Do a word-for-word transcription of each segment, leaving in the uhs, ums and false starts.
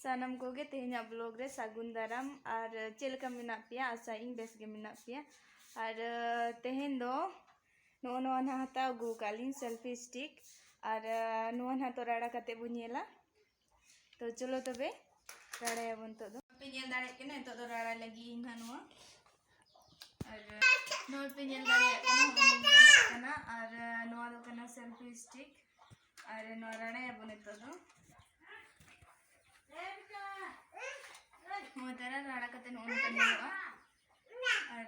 ᱥᱟᱱᱟᱢ ᱠᱚᱜᱮ ᱛᱮᱦᱮᱧᱟᱜ ᱵᱞᱚᱜ ᱨᱮ ᱥᱟᱹᱜᱩᱱ ᱫᱟᱨᱟᱢ᱾ ᱟᱨ ᱪᱮᱫ ᱞᱮᱠᱟ ᱢᱮᱱᱟᱜ ᱯᱮᱭᱟ? ᱟᱥᱟᱭᱟᱹᱧ ᱵᱮᱥ ᱜᱮ ᱢᱮᱱᱟᱜ ᱯᱮᱭᱟ᱾ ᱟᱨ ᱛᱮᱦᱮᱧ ᱫᱚ ᱱᱚᱜᱼᱚ ᱱᱚᱣᱟ ᱱᱟᱦᱟᱜ ᱦᱟᱛᱟᱣ ᱟᱹᱜᱩ ᱟᱠᱟᱫ ᱞᱤᱧ ᱥᱮᱞᱯᱷᱤ ᱥᱴᱤᱠ᱾ ᱟᱨ ᱱᱚᱣᱟ ᱱᱟᱦᱟᱜ ᱛᱚ ᱨᱟᱲᱟ ᱠᱟᱛᱮ ᱵᱚᱱ ᱧᱮᱞᱟ᱾ ᱛᱚ ᱪᱚᱞᱚ ᱛᱚᱵᱮ ᱨᱟᱲᱟᱭᱟᱵᱚᱱ ᱱᱤᱛᱚᱜ ᱫᱚ᱾ ᱯᱮ ᱧᱮᱞ ᱫᱟᱲᱮᱭᱟᱜ ᱠᱟᱱᱟ, ᱱᱤᱛᱚᱜ ᱫᱚ ᱨᱟᱲᱟ ᱞᱟᱹᱜᱤᱫ ᱤᱧ ᱱᱟᱦᱟᱜ ᱱᱚᱣᱟ᱾ ᱟᱨ ᱱᱚᱣᱟ ᱯᱮ ᱧᱮᱞ ᱫᱟᱲᱮᱭᱟᱜ ᱠᱟᱱᱟ, ᱦᱚᱸᱜᱼᱚ ᱱᱚᱝᱠᱟᱱᱟᱜ ᱠᱟᱱᱟ᱾ ᱟᱨ ᱱᱚᱣᱟ ᱫᱚ ᱠᱟᱱᱟ ᱥᱮᱞᱯᱷᱤ ᱥᱴᱤᱠ᱾ ᱟᱨ ᱱᱚᱣᱟ ᱨᱟᱲᱟᱭᱟᱵᱚᱱ ᱱᱤᱛᱚᱜ ᱫᱚ᱾ ᱱᱚᱣᱟ ᱛᱟᱨᱟ ᱨᱟᱲᱟ ᱠᱟᱛᱮ ᱱᱚᱜᱼᱚ ᱱᱚᱝᱠᱟ ᱧᱮᱞᱚᱜᱼᱟ᱾ ᱟᱨ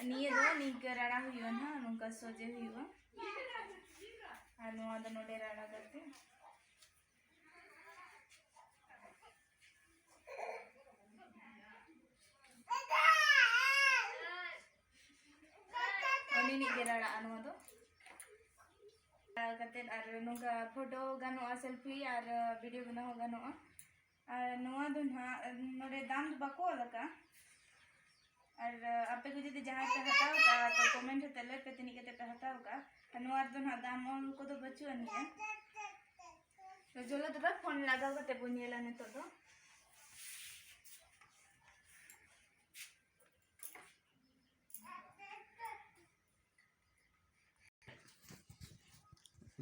ᱱᱤᱭᱟᱹ ᱫᱚ ᱱᱤᱝᱠᱟᱹ ᱨᱟᱲᱟ ᱦᱩᱭᱩᱜᱼᱟ ᱱᱟᱦᱟᱜ, ᱱᱚᱝᱠᱟ ᱥᱚᱡᱷᱮ ᱦᱩᱭᱩᱜᱼᱟ᱾ ᱟᱨ ᱱᱚᱣᱟ ᱫᱚ ᱱᱚᱰᱮ ᱨᱟᱲᱟ ᱠᱟᱛᱮ᱾ ᱩᱱᱤ ᱱᱤᱡ ᱜᱮ ᱨᱟᱲᱟᱜᱼᱟ ᱱᱚᱣᱟ ᱫᱚ᱾ ᱨᱟᱲᱟ ᱠᱟᱛᱮᱫ ᱟᱨ ᱱᱚᱝᱠᱟ ᱯᱷᱳᱴᱳ ᱜᱟᱱᱚᱜᱼᱟ, ᱥᱮᱞᱯᱷᱤ ᱟᱨ ᱵᱷᱤᱰᱤᱭᱳ ᱵᱮᱱᱟᱣ ᱦᱚᱸ ᱜᱟᱱᱚᱜᱼᱟ᱾ ᱟᱨ ᱱᱚᱣᱟ ᱫᱚ ᱱᱟᱦᱟᱜ ᱱᱚᱰᱮ ᱫᱟᱢ ᱫᱚ ᱵᱟᱠᱚ ᱚᱞ ᱟᱠᱟᱫᱼᱟ᱾ ᱟᱨ ᱟᱯᱮ ᱠᱚ ᱡᱩᱫᱤ ᱡᱟᱦᱟᱸᱭ ᱯᱮ ᱦᱟᱛᱟᱣ ᱠᱟᱜᱼᱟ, ᱛᱚ ᱠᱚᱢᱮᱱᱴ ᱠᱟᱛᱮ ᱞᱟᱹᱭ ᱯᱮ ᱛᱤᱱᱟᱹᱜ ᱠᱟᱛᱮ ᱯᱮ ᱦᱟᱛᱟᱣ ᱠᱟᱜᱼᱟ᱾ ᱟᱨ ᱱᱚᱣᱟ ᱨᱮᱫᱚ ᱱᱟᱦᱟᱜ ᱫᱟᱢ ᱚᱞ ᱠᱚᱫᱚ ᱵᱟᱹᱪᱩᱜ ᱟᱹᱱᱤᱡᱼᱟ᱾ ᱛᱚ ᱪᱚᱞᱚ ᱛᱚᱵᱮ ᱯᱷᱳᱱ ᱞᱟᱜᱟᱣ ᱠᱟᱛᱮ ᱵᱚᱱ ᱧᱮᱞᱟ ᱱᱤᱛᱚᱜ ᱫᱚ᱾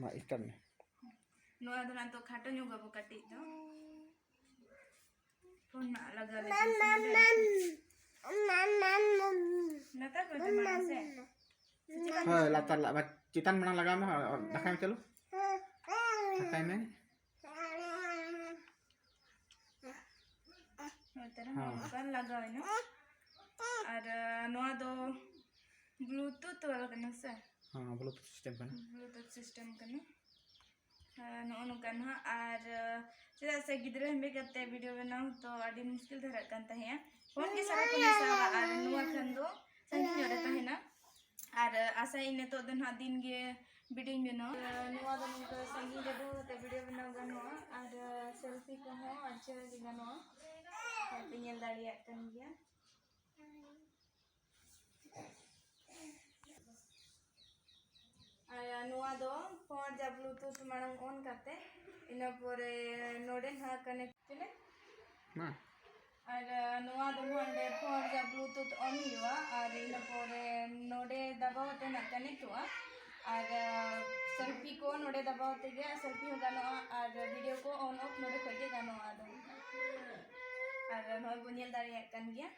ᱢᱟ ᱥᱴᱟᱨᱴ ᱢᱮ᱾ ᱱᱚᱣᱟ ᱫᱚ ᱱᱟᱜ ᱛᱚ ᱠᱷᱟᱴᱚ ᱧᱚᱜ ᱟᱵᱚ ᱠᱟᱹᱴᱤᱡ ᱫᱚ᱾ ᱯᱷᱳᱱ ᱱᱟᱜ ᱞᱟᱜᱟᱣ ᱞᱮᱠᱷᱟᱱ ᱥᱮ ᱱᱚᱰᱮ ᱞᱟᱛᱟᱨ ᱠᱚ ᱛᱮ ᱢᱟᱲᱟᱝ ᱥᱮ? ᱥᱮ ᱪᱮᱠᱟ? ᱦᱳᱭ, ᱞᱟᱛᱟᱨ ᱞᱟ-, ᱵᱟ-, ᱪᱮᱛᱟᱱ ᱢᱟᱲᱟᱝ ᱞᱟᱜᱟᱣ ᱢᱮ, ᱦᱳᱭ, ᱚ, ᱰᱷᱟᱠᱟᱭ ᱢᱮ ᱪᱟᱞᱩ᱾ ᱰᱷᱟᱠᱟᱭ ᱢᱮ᱾ ᱱᱚᱛᱮ ᱨᱮ ᱦᱚᱸ᱾ ᱱᱚᱝᱠᱟ ᱞᱟᱜᱟᱣ ᱮᱱᱟ᱾ ᱟᱨ, ᱟ, ᱱᱚᱣᱟ ᱫᱚ Bluetooth ᱵᱟᱞᱟ ᱠᱟᱱᱟ ᱥᱮ? ᱦᱮᱸ, Bluetooth system ᱠᱟᱱᱟ᱾ Bluetooth system ᱠᱟᱱᱟ᱾ ᱟ, ᱱᱚᱜᱼᱚ ᱱᱚᱝᱠᱟ ᱱᱟᱦᱟᱜ᱾ ᱟᱨ, ᱟ, ᱪᱮᱫᱟᱜ ᱥᱮ ᱜᱤᱫᱽᱨᱟᱹ ᱦᱮᱢᱵᱮ ᱠᱟᱛᱮ ᱵᱷᱤᱰᱤᱭᱳ ᱵᱮᱱᱟᱣ ᱛᱚ ᱟᱹᱰᱤ ᱢᱩᱥᱠᱤᱞ ᱫᱷᱟᱨᱟᱜ ᱠᱟᱱ ᱛᱟᱦᱮᱸᱜᱼᱟ᱾ ᱯᱷᱳᱱ ᱜᱮ ᱥᱟᱨᱟ ᱠᱷᱚᱱᱮ ᱥᱟᱵᱟ ᱟᱨ ᱱᱚᱣᱟ ᱠᱷᱟᱱ ᱫᱚ ᱥᱟᱺᱜᱤᱧ ᱧᱚᱜ ᱨᱮ ᱛᱟᱦᱮᱱᱟ᱾ ᱟᱨ, ᱟ, ᱟᱥᱟᱭᱟᱹᱧ ᱱᱤᱛᱚᱜ ᱫᱚ ᱱᱟᱦᱟᱜ ᱫᱤᱱ ᱜᱮ ᱵᱷᱤᱰᱤᱭᱳᱧ ᱵᱮᱱᱟᱣᱟ᱾ ᱱᱚᱣᱟ ᱫᱚ ᱱᱚᱝᱠᱟ ᱥᱟᱺᱜᱤᱧ ᱨᱮ ᱫᱚᱦᱚ ᱠᱟᱛᱮ ᱵᱷᱤᱰᱤᱭᱳ ᱵᱮᱱᱟᱣ ᱜᱟᱱᱚᱜᱼᱟ ᱟᱨ selfie ᱠᱚᱦᱚᱸ ᱟᱹᱰᱤ ᱪᱮᱦᱨᱟ ᱜᱮ ᱜᱟᱱᱚᱜᱼᱟ᱾ ᱟᱨ ᱯᱮ ᱧᱮᱞ ᱫᱟᱲᱮᱭᱟᱜ ᱠᱟᱱ ᱜᱮᱭᱟ᱾ ᱟᱨ ᱱᱚᱣᱟ ᱫᱚ ᱯᱷᱳᱱ ᱨᱮᱭᱟᱜ Bluetooth ᱢᱟᱲᱟᱝ on ᱠᱟᱛᱮ ᱤᱱᱟᱹ ᱯᱚᱨᱮ ᱱᱚᱰᱮ ᱱᱟᱦᱟᱜ ᱠᱟᱱᱮᱠᱴ ᱢᱟ᱾ ᱟᱨ ᱱᱚᱣᱟ ᱫᱚ ᱱᱟᱦᱟᱜ ᱱᱚᱰᱮ ᱯᱷᱳᱱ ᱨᱮᱭᱟᱜ ᱵᱞᱩᱴᱩᱛᱷ ᱚᱱ ᱦᱩᱭᱩᱜᱼᱟ᱾ ᱟᱨ ᱤᱱᱟᱹ ᱯᱚᱨᱮ ᱱᱚᱰᱮ ᱫᱟᱵᱟᱣ ᱠᱟᱛᱮ ᱱᱟᱦᱟᱜ ᱠᱟᱱᱮᱠᱴᱚᱜᱼᱟ᱾ ᱟᱨ ᱥᱮᱞᱯᱷᱤ ᱠᱚ ᱱᱚᱰᱮ ᱫᱟᱵᱟᱣ ᱠᱟᱛᱮ ᱜᱮ ᱥᱮᱞᱯᱷᱤ ᱦᱚᱸ ᱜᱟᱱᱚᱜᱼᱟ᱾ ᱟᱨ ᱵᱷᱤᱰᱤᱭᱳ ᱠᱚ ᱚᱱ ᱚᱯᱷ ᱱᱚᱰᱮ ᱠᱷᱚᱡ ᱜᱮ ᱜᱟᱱᱚᱜᱼᱟ᱾ ᱟᱫᱚ ᱟᱨ ᱱᱚᱜᱼᱚᱭ ᱵᱚᱱ ᱧᱮᱞ ᱫᱟᱲᱮᱭᱟᱜ ᱠᱟᱱ ᱜᱮᱭᱟ᱾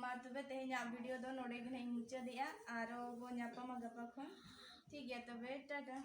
ᱢᱟ ᱛᱚᱵᱮ ᱛᱮᱦᱮᱧᱟᱜ ᱵᱷᱤᱰᱤᱭᱳ ᱫᱚ ᱱᱚᱰᱮ ᱜᱮ ᱱᱟᱦᱟᱜ ᱤᱧ ᱢᱩᱪᱟᱹᱫᱮᱜᱼᱟ᱾ ᱟᱨᱚ ᱵᱚ ᱧᱟᱯᱟᱢᱟ ᱜᱟᱯᱟ ᱠᱷᱚᱱ᱾ ᱴᱷᱤᱠ ᱜᱮᱭᱟ ᱛᱚᱵᱮ, ᱴᱟᱴᱟ᱾